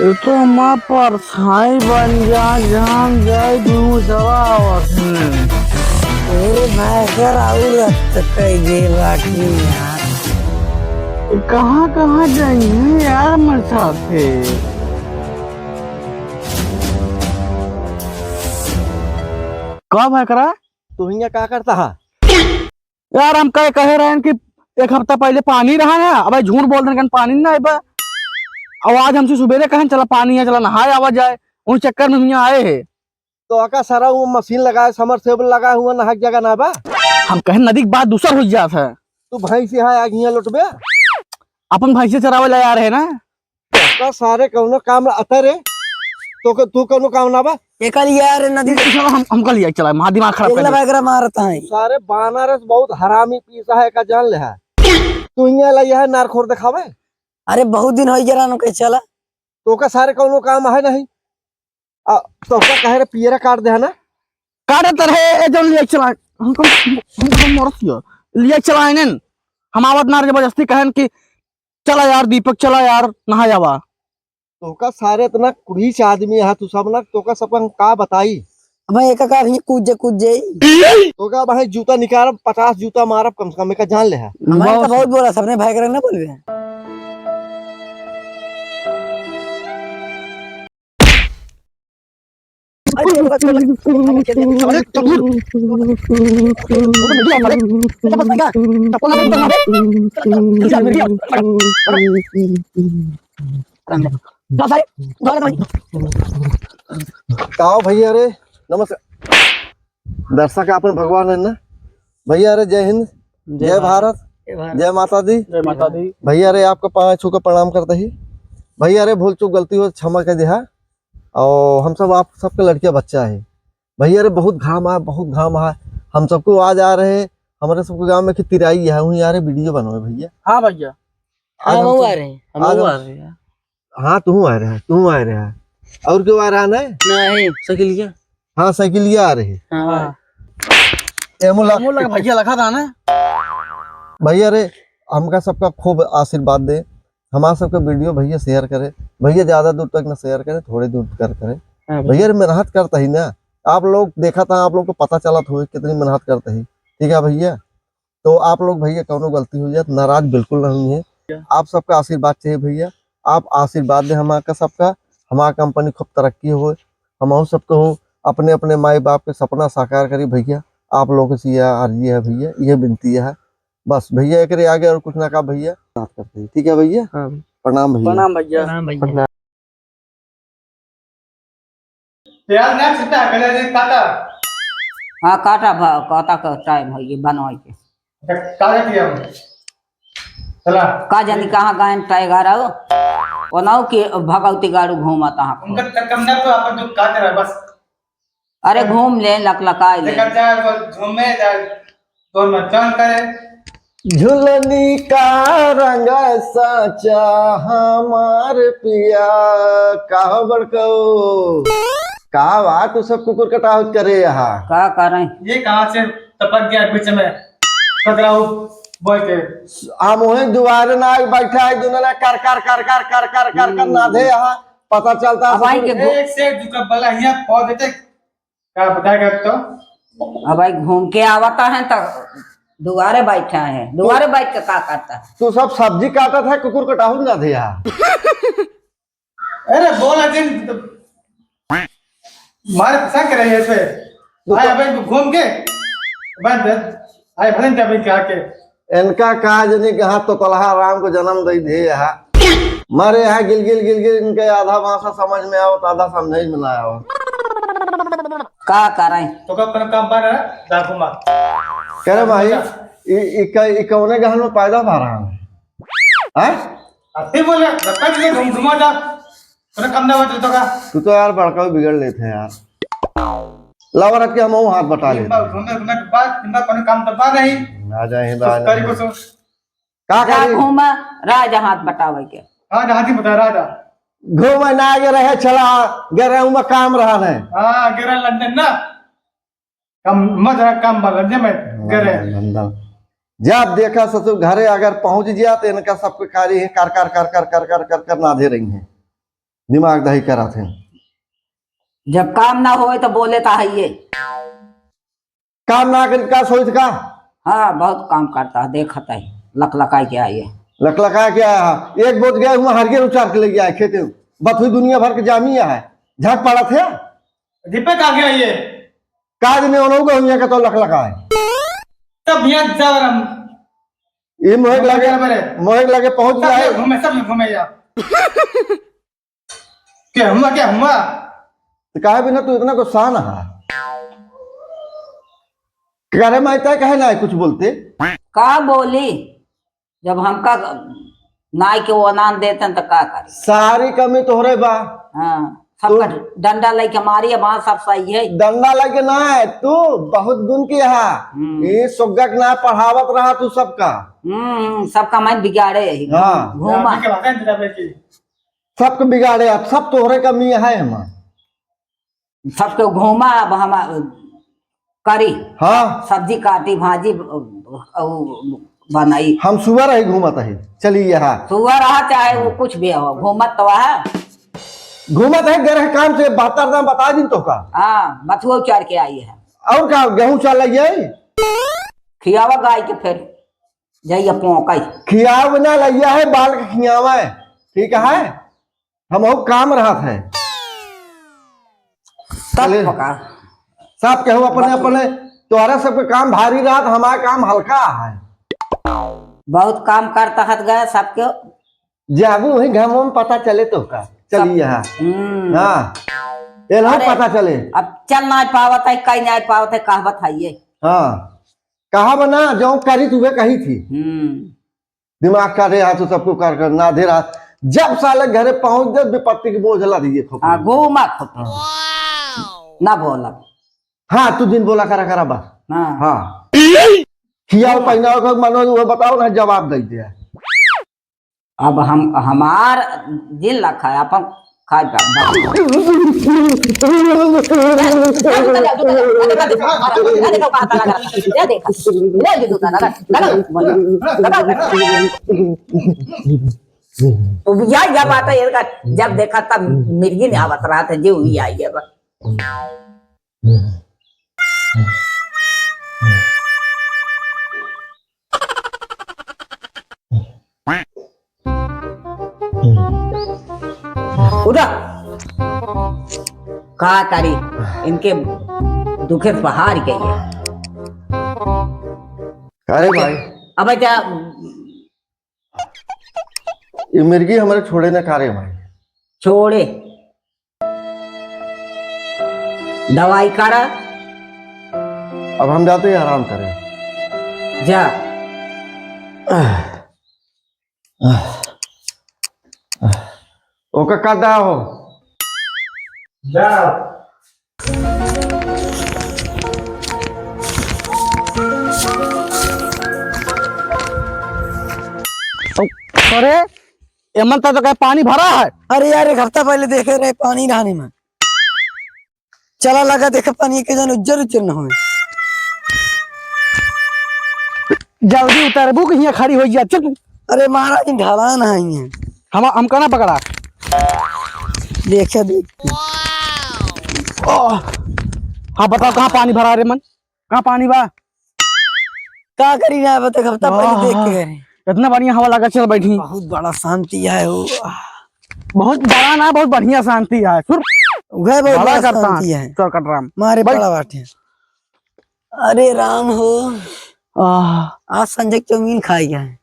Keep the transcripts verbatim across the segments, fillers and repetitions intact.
ये तो हमार परछाई बन जा, जान जाए, दू सवा आवत हैं। ए भाई, सर, और रक्त कई दे बाकी यार। कहाँ, कहाँ जाइए यार, मेरे साथ है। का भाई करा? तू हियाँ का करता है? यार, हम कहे, कहे रहन कि एक हफ्ता पहिले पानी रहा ना, अब झूठ बोल देन, कहन पानी ना आइबा। अब आज हमसे सुबेरे कहन, "चला पानी है, चला नहाए आवा जाए।" उन चक्कर में हियाँ आए हैं। तो अका सारा वो मशीन लगाए, submersible लगाए हुआ, नहाए के जगह ना बा। हम कहेन, "नदी के बात दूसर हो जात है।" तू भैंसी है, आग हियाँ लौटबे? अपन भैंसे चरावे ला आ रहे ना। का सारे कौनो काम अतर है? तो के, तू कौनो काम ना बा? एका लिया रे नदी। ये साला हम, हमका लिया चला, हमारा दिमाग खराब कर एकला दिया। बैगरा मारत है। सारे बानर है, बहुत हरामी पीसा है, का जान ले है। तू हियाँ ला यह नारखोर दिखावे। अरे बहुत दिन हो गया रानो के चला। तो का सारे कौनो काम है नहीं। आ, तो का कहे रे पियरा काट दे है ना? काटे तर है, ए जौन लिया चला। हमको, हमको मरत हियो। लिया चला इन्हें। हम आवत ना रे जबरदस्ती कहन कि चला यार दीपक, चला यार, नहा जावा। तोका सारे इतना कुढ़ीच आदमी है, तू सब ना, तोका सबका हम का बताई? भाई, एक का ही कूद जे, कूद जे। तोका भाई जूता निकारब, पचास जूता मारब कम से कम, एका जान ले है। हमारे तो बहुत बोला, सबने भाई करे ना बोलबे। काओ भैया रे, नमस्कार। दर्शक आपन भगवान है ना। भैया रे, जय हिंद, जय जय भारत, भारत। जय भारत। जय माता दी। जय माता दी। भैया रे, आपका पाँव छू के प्रणाम करते ही। भैया रे, भूल चूक गलती हो, क्षमा कर दिया। और हम सब आप सबके लड़किया बच्चा है। भैया रे, बहुत घाम है, बहुत घाम है। हम सबको आज आ रहे, हमारे सबके गांव में कि तिराई है, वहीं आ रहे वीडियो बनावे भैया। हाँ भैया। आज हाँ, हम वो सब आ रहे हैं। हम आज वो हम आ रहे हैं। हाँ, तू आ रहा है, तू आ रहा है। और क्यों आ रहा है? नहीं, साइकिलिया। हाँ, साइकिलिया आ रही। हाँ। एमो ला-, एमो लगा भैया लखा था ना। भैया रे, हमका सबका खूब आशीर्वाद दे, हमारा सबका वीडियो भैया share करे, भैया ज्यादा दूर तक ना share करे, थोड़े दूर कर करे। हाँ भैया। भैया रे, मेहनत करता ही ना, आप लोग देखा था, आप लोग को पता चला था कितनी मेहनत करता ही, ठीक है भैया। तो आप लोग भैया कौनो गलती हो जाए, नाराज बिल्कुल नहीं है। आप सबका आशीर्वाद चाहिए भैया, आप आशीर्वाद दे हमारा सबका, हमारा कंपनी खूब तरक्की हो, हम सबको हो, अपने अपने माई बाप के सपना साकार करी भैया। आप लोगों से यह अर्जी है भैया, यह विनती है बस भैया, एकरे आगे और कुछ ना का भैया। बात करते हैं, ठीक है भैया? हाँ भैया। प्रणाम भैया। प्रणाम भैया। प्रणाम भैया। प्याज ना छिट्टा, पहले ये काटा। हाँ, काटा भा-, काटा का टाइम है ये बनवाई के। अच्छा, काटा किया हम। चला। का जानी कहाँ गायन टाइगर आओ, ओनाऊ के भगवती गाड़ू घूमत हाँ। उनका त-, कम ना तो अपन जो काट रहा है बस। अरे घूम ले, लकलकाई ले। देखा जाए, वो घूमे जाए, दोनों चल करे। झुलनी का रंग साचा हमार पिया, का हो बड़कऊ? का बात तू सब कुकुर कटाहट करे यहाँ? का करें? ये कहाँ से टपक गया बीच में? टकराऊ बोल के। हम वहीं दुआरे ना बैठा है, दुनिया कर, कर, कर, कर, कर, कर, कर, कर हम्म। नाधे यहाँ। पता चलता अब आई ससुर के घू- एक से दुका बला हिया पौ देते, का बताएगा तो? अब भाई घूम के आवता है तो दुआरे बैठा है, दुआरे बैठ के का करता है? तू सब सब्जी काटत है, कुकुर कटाहू ना दिया। अरे बोला जिन तो मारे फंसा के रही है इस पे। तो भाई तो अबे तू घूम के, भाई दे-, भाई भजन क्या भाई क्या के? इनका का जनी कहाँ तो कलहा राम को जन्म दे दिए यहाँ। मारे यहाँ गिलगिल गिलगिल इनके आधा भाषा समझ में आवत, आधा समझ में ना आवत। का करें? तो का अपन काम पर है, डाकू मार। कह रहे भाई, बता। इ, इ, क-, इ कौने गहन में पैदा भा रहा है? हैं? अति बोले, धक्का दे घुमघुमा जा। तोरा काम ना बचे तो का? तू तो यार बड़का भी बिगड़ लेते हैं यार। लावा रख के हम हाथ बटा लेते हैं। घूमे, घूमे के बाद, दिन भर कोनो काम तो बा नहीं। आ जाए, कुछ करी कुछ। का का करी? घूमा, राजा हाथ बटावे के। हाँ, राजी बता, राजा। घूमे ना आगे रहे, चला, गे रहे, उमा काम रहा नहीं। हाँ, गे रहे लंदन ना। काम, मत रहा, काम बा लंदन में, गे रहे। लंदन। जब देखा ससुर घरे अगर पहुंच गया तो इनका सबके कारी है, कर, कर, कर नाधे रही हैं। दिमाग दही करत है। जब काम ना होए तो बोले तो है ये। काम ना करी का सोच का? हाँ, बहुत काम करता है, देखत है, लकलकाए के आई है। लकलकाए के आया है। एक बोझ गए हुआ हरियर उचार के ले गया है खेते। बथुई दुनिया भर के जामी है, झट पड़त है। दीपक आ गया ये। काज में ओनहु का हुइया का तो लकलकाए। सब यहाँ जा रहा हूँ। ये मोहे सब लगे, बराबर है। मोहे लगे पहुँच सब गया है। लोग घूमे, सब लोग घूमे यार। क्या हुआ, क्या हुआ? तो काहे बिना तू इतना गुस्सा ना है? करे माई तय कहे ना कुछ बोलते? का बोली? जब हमका नाई के ओनान देतन त का करी? सारी कमी तोहरे बा। हाँ, सबका तू डंडा लेके मारी, अब हाँ सब सही है। डंडा लेके ना है, तू बहुत गुण के हा। हम्म। ये सुग्गा के ना पढ़ावत रहा तू सबका। हम्म, हम्म, सबका मन बिगाड़े है। हाँ। घूमा। सबके बिगाड़े, अब सब तोहरे कमी है हमार। सबके घूमा, अब हम करी। हाँ। सब्जी काटी, भाजी, अ, अ, बनाई। हम सुअर है, घूमत है, चली यहाँ। सुअर रहा चाहे वो कुछ भी हो, घूमत तो है। घूमत है, गरह काम से बहत्तर दाम बता दिन तो का। हाँ, बथुआ चढ़ के आई है। और का, गेहूं चाल लग जाए? खियावा गाय के फिर, जाइए पोंकई। खियाव ना लइया है, बाल के खियावा है, ठीक है? हमहू काम रहत है। तब चले। पका। सब केहू अपने बस। अपने, तोहरा सबके काम भारी रहत, हमार काम हल्का है। बहुत काम करता हत गया सबके। जाबू वही घामों में पता चले तो का, चलिए सब। हाँ। हम्म। हाँ। एलहू अरे, पता चले। अब चल ना पावत है, कहीं ना पावत है, कहबत है ये। हाँ। कहा बना, जो करी तुहे कही थी। हम्म। दिमाग का दे रहा तो सबको कर कर ना दे रहा। जब साले घरे पहुंच जाए, विपत्ति के बोझ ला दिए खोपड़ी हाँ, में। घूमा खोपड़ी। हाँ। ना बोला। हाँ, तू दिन बोला करा करा बस। हाँ। हाँ। खियाओ घूमा। पहनाओ को मनो, वो बताओ ना, जवाब दे दिया। अब हम, हमार दिन रखा है, अपन खाए का। ये देखा, ले भी दूध ना, लगा, लगा, बोल, लगा। तो या, या बात है, इनका जब देखा तब मिर्गी ने आवत रहा था, जो हुई आई है बस। उठा। का करी, इनके दुखे से बाहर गई है। अरे भाई। अब क्या? ये मिर्गी हमारे छोड़े ना का रे भाई? छोड़े। दवाई करा। अब हम जाते हैं आराम करें। जा। ओका का दा हो? जा। अरे, एमन त तो कहे पानी भरा है। अरे यार, एक हफ्ता पहले देखे रहे पानी रहने में। चला लगा देखे पानी के जन उज्जर उज्जर न होए। जल्दी उतरबू कि हियां खड़ी होइ जा, चल। अरे महाराज, ढलान है ये। हम, हमका ना पकड़ा। देखे देख। ओह। हाँ, बताओ कहाँ पानी भरा रे मन? कहाँ पानी बा? का करी ना, अब तो एक हफ्ता पहले देख के गए। इतना बढ़िया हवा लगा, चल बैठी। बहुत बड़ा शांति है वो। बहुत बड़ा ना, बहुत बढ़िया शांति है। सुन। वह बहुत बड़ा बड़ा करता शांति है। चल कट राम। मारे बैठ। बड़ा बाटे। अरे राम हो। आह। आज संजय चाउमीन खाई है।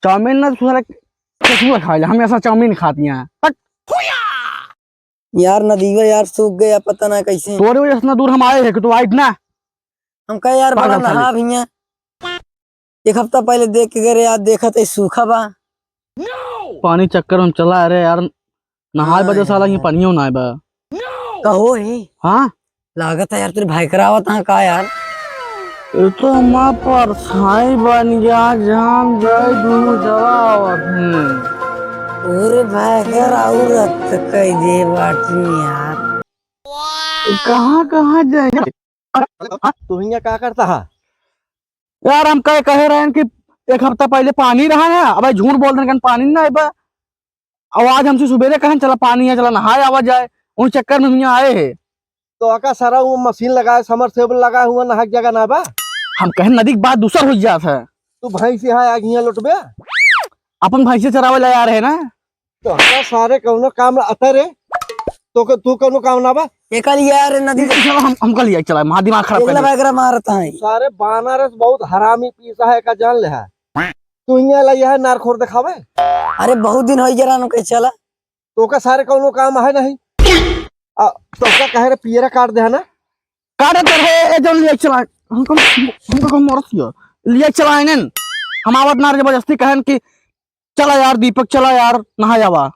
चाउमीन ना, तू साला कुछ भी खा ले, हम ऐसा चाउमीन खाती हैं। हट। यार, नदीवा यार सूख गया, पता ना कैसे। तोरे वजह से इतना दूर हम आए हैं कि तू आइत ना। हम कहे यार, पागल बड़ा साले। नहा भी हैं। एक हफ्ता पहले देख के गए रहे, आज देखत है सूखा बा। पानी चक्कर हम चला रहे यार, नहाए बदे साला ये हाँ। पानियो ना आए बा। कहो ही। हाँ? लागत है यार, तेरे भाई करावत हाँ का यार? ये तो हमार परछाई बन गया, जान जाए दोनों जला आवत हैं। अरे भाई, कर औरत कह दे बाटी यार। कहाँ, कहाँ जाए? तू हियां का करता है? यार, हम कहे, कहे रहे हैं कि एक हफ्ता पहले पानी रहा है, अब झूठ बोल रहे हैं, पानी ना आए बा। अब आज हमसे सुबेरे कहन, "चला पानी है, चला नहाए आवा जाए।" उन चक्कर में हियाँ आए हैं। तो अका सारा वो मशीन लगाए, submersible लगाए हुआ, नहाए के जगह ना बा। हम कहेन नदी के बात दूसर हो जात है। तू भैंस यहाँ आग हियाँ लौटबे? अपन भैंसे चरावे ला आ रहे ना। तो हमारा सारे कौनो काम ना आता रे। तो क-, तू कौनो काम ना बा? एका लिए यार नदी ये चलो हम, हमका लिया चला, वहाँ दिमाग खराब कर एकला दिया। बैगरा मारत है। सारे बानर बहुत हरामी पीसा है का जान ले है। तू हियाँ ला यह नार खोर दिखावे। अरे बहुत दिन हो गया रानो के चला। तो का सारे कौनो काम है नहीं। आ, तो का कहे रे पियरा काट दे है ना? काटे तो रहे, ए जौन लिया चला। हमको, हमको कौन मरत किया? लिया चला इन्हें। हम आवत नार जबरदस्ती कहन कि चला यार दीपक, चला यार, नहा जावा।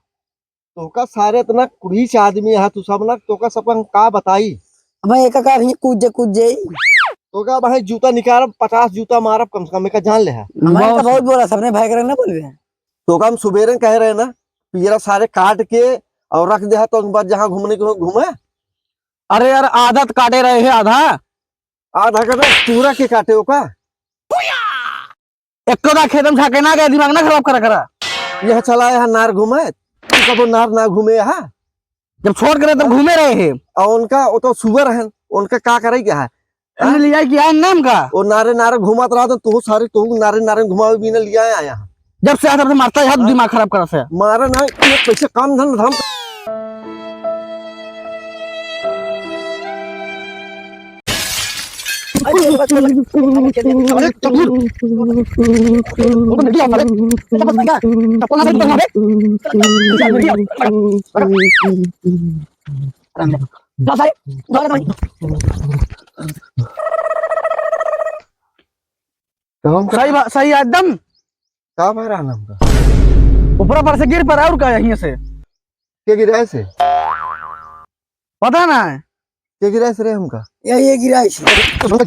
तोका सारे इतना कुढ़ीच आदमी है तू सब ना, तोका सबका हम का बताई? भाई, एका का भी कूद जे, कूद जे। तोका भाई जूता निकारब, पचास जूता मारब कम से कम, एका जान ले है। हमारे का बहुत बहुत बोला, सबने भाई करे ना बोलबे। तोका हम सुबेरे कहे रहे ना, पियरा सारे काट के और रख दे है, तो बाद जहाँ घूमने को घूमे। अरे यार, आधा तो काटे रहे है, आधा। आधा का तो पूरा के काटे ओका। एको दा खेतम झाके ना गए, दिमाग ना खराब करा करा। यह चला यहाँ नार घूमे, तू कबो नार ना घूमे यहाँ। जब छोड़ करे तब घूमे रहे हैं। और उनका, वो तो सुअर है, उनका का करे क्या है? अरे हाँ? लिया कि आए नाम का? वो नारे नारे घुमात रहा तो तू सारे तू नारे नारे घुमावे बिना लिया आया यहाँ। जब से आता तब से मारता है, हाँ? दिमाग खराब करा से। मारा ना, ये पैसे काम धन धाम। सही बा-, सही है एकदम। का भय रहा हमका? ऊपरा पर से गिर पर और का है हियां से? के गिराए से? पता ना है। के गिराए से रे हमका? ये, ये गिराए से। चला,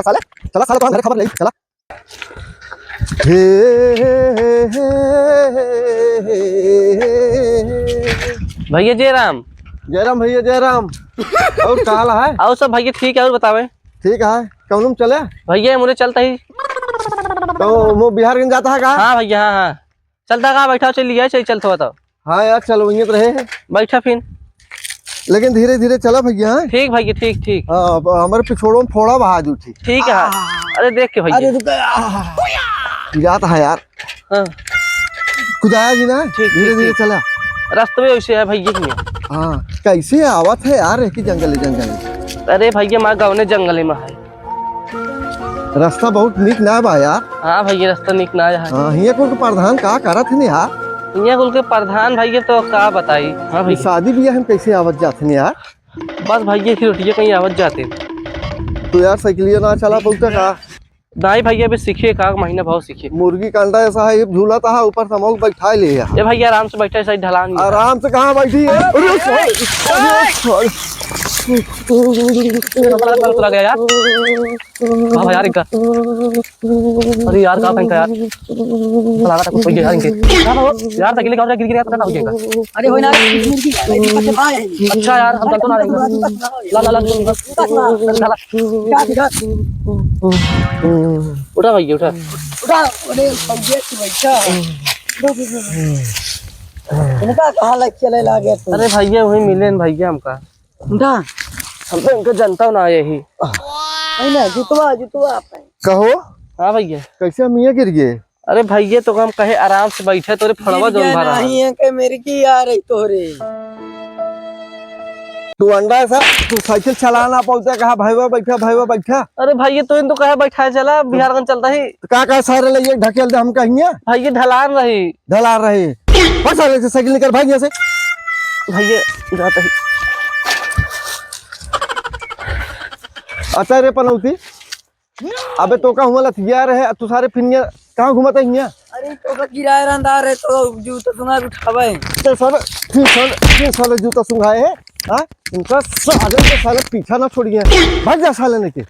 साला, तोहार घरे खबर ले, चला। हे, हे, हे, हे, हे, हे, हे। भैया जय राम। जय राम भैया, जय राम। और का हाल है? और सब भैया ठीक है, और बतावे? ठीक है, कौन में चले? भैया, मुझे चलता ही। तो वो बिहार गंज जाता है का? हाँ भैया, हाँ, हाँ। चलता का, बैठा, चल लिया, चल, चलत हो तो। हाँ यार, चलो, वहीं तो रहे हैं। बैठा फिर। लेकिन धीरे धीरे चला भैया, हाँ? ठीक भैया, ठीक, ठीक। हाँ, अब हमारे पिछोड़ों में फोड़ा बहा उठी। ठीक है। अरे देख के भैया। अरे रुक, आह। जात है यार। हाँ। कुदाया जी ना, ठीक, धीरे ठीक, धीरे ठीक। चला। रास्ते में वैसे है भैया की। हाँ, कैसे आवत है यार, एक ही जंगल है, जंगल है। अरे भैया, माँ गाँव ने जंगल में है। रास्ता बहुत नीक ना बा यार। हाँ भैया, रास्ता नीक ना है। हाँ, हियाँ कुल के प्रधान का करत हन यार? हियाँ कुल के प्रधान भैया तो का बताई। हाँ ये भैया। शादी बियाह में कैसे आवत जात हन यार? बस भैया, फिर रोटिया कहीं आवत जाते। तो यार साइकिलिया ना चला पौता का? नहीं भैया, अभी सीखे, एक आध महीना बहुत सीखे। मुर्गी का अंडा ऐसा है, ये झूलत है, ऊपर से हम लोग बैठा ले यार। ए भैया, आराम से बैठा है, सही ढलान में। आराम से कहाँ बैठी है? अरे sorry, अरे sorry। उतरा गया यार। हाँ भाई यार, इनका। अरे यार, का फेंका यार? साला का कुछ हो गया यार इनके। यार, साइकिल का गिर गिर गया, पता ना हो जाएगा। अरे हो ना, मुर्गी, मुर्गी का भाई है। अच्छा यार, हम चलते ना रहेंगे। ला, ला, ला, ला, ला। उठा भैया, उठा। उठा, अरे भैया, तू बैठा। उनका कहाँ लग चले लागे तू? अरे भैया, वही मिले न भैया हमका। उठा। हम तो इनका जनता ना आए ही। नहीं ना, जुतवा, जुतवा आप हैं। कहो? हाँ भैया। कैसे हम ये गिर गए? अरे भैया, तो हम कहे आराम से बैठे, तोरे फड़वा गिर जौन गया भरा है। नहीं है के मेरे की आ रही तोरे। तू अंडा है सर, तू साइकिल चला ना पाउते, कहा, "भाईवा बैठा, भाईवा बैठा।" अरे भैया, तो इन तो कहे बैठा चला, बिहार गंज चलता ही। तो का कहे सारे ले ये ढकेल दे, हम कहिए? भैया ढलान रही। ढलान रही। बस साले से साइकिल निकाल, भाग यहाँ से। भैया, जाता ही। अच्छा रे पनौती, अबे तो का हुआ लथिया रहे, तू सारे फिनिया कहाँ घूमत है हियाँ? अरे तो का किराया रंदा रहे तो जूता सुंघा उठावे। ते साले, ते साले, ते साले जूता सुंघाए है, हाँ? इनका साले के साले पीछा ना छोड़िए, भाग जा साले लेके।